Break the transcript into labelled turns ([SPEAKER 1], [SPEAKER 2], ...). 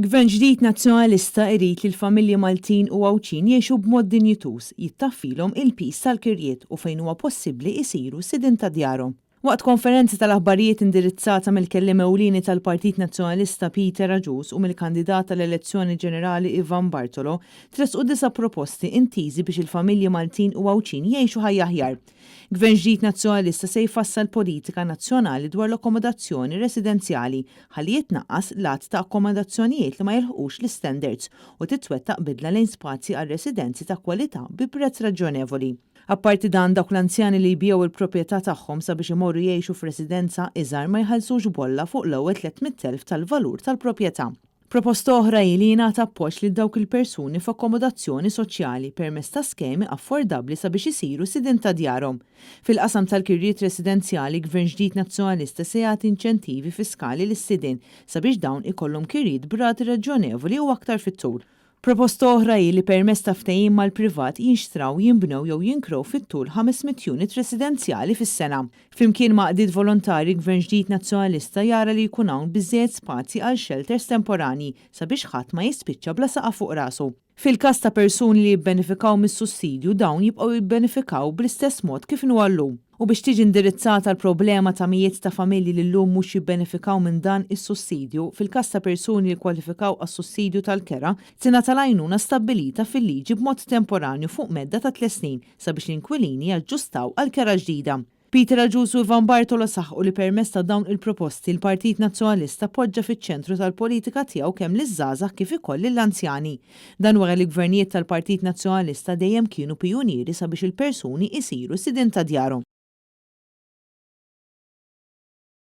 [SPEAKER 1] Gvern ġdid Nazzjonalista irid li l-familji Maltin u Għawdxin jgħixu b'mod dinjituż, jittaffilhom il-piż tal-kirjiet u fejn huwa possibbli jsiru sidien ta' djarhom. Waqt konferenza tal-aħbarijiet indirizzata mill-kelliem ewlieni tal-Partit Nazzjonalista Peter Agius u mill-kandidat għall-elezzjoni ġenerali Ivan Bartolo, tressqu disa' proposti intiżi biex il-familji Maltin u Għawdxin jgħixu ħajja aħjar. Gvern ġdid Nazzjonalista se jfassal politika nazzjonali dwar l-akkomodazzjoni residenzjali ħalli jitnaqqas l-għadd ta' akkomodazzjonijiet li ma jilħqux l-istandards u titwettaq bidla lejn spazji għal residenzi ta' kwalità bi prezz raġjonevoli. Apparti dan, dawk l-anzjani li jbigħu l-proprjetà tagħhom sabiex imorru jgħixu f'residenza iżgħar ma jħallsux bolla fuq l-ewwel 300,000 tal-valur tal-proprjetà. Proposta oħra hi li jingħata appoġġ lil dawk il-persuni f'akkomodazzjoni soċjali permezz ta' skemi affordabbli sabiex isiru sidien ta' djarhom. Fil-qasam tal-kirjiet residenzjali, Gvern ġdid Nazzjonalista se jagħti inċentivi fiskali lis-sidien sabiex dawn ikollhom kirjiet b'rati raġjonevoli u aktar fit-tul. Proposta oħra hi li permezz ta' ftehim mal-privat jinxtraw, jinbnew jew jinkrew fit-tul 500 unit residenzjali fis-sena. Flimkien ma' għaqdiet volontarji Gvern ġdid Nazzjonalista jara li jkun hawn biżżejjed spazji għal xelters temporanji sabiex ħadd ma jispiċċa bla saqaf fuq rasu. Fil-każ ta' persuni li jibbenefikaw mis-sussidju dawn jibqgħu jibbenefikaw bl-istess mod kif inhuwa llum. U biex tiġi indirizzata l-problema ta' mijiet ta' familji li llum mhux jibbenefikaw minn dan is-sussidju, fil-każ ta' persuni li kkwalifikaw għas-sussidju tal-kera, tingħata l-għajnuna stabbilita fil-liġi b'mod temporanju fuq medda ta' tliet snin sabiex l-inkwilini jaġġustaw għall-kera ġdida. Peter Agius u Ivan Bartolo saħqu li permezz ta' dawn il-proposti l-Partit Nazzjonalista poġġa fiċ-ċentru tal-politika tiegħu kemm liż-żgħażagħ kif ukoll lill-anzjani. Dan wara li gvernijiet tal-Partit Nazzjonalista dejjem kienu pijunieri sabiex il-persuni isiru sidien ta' djarhom.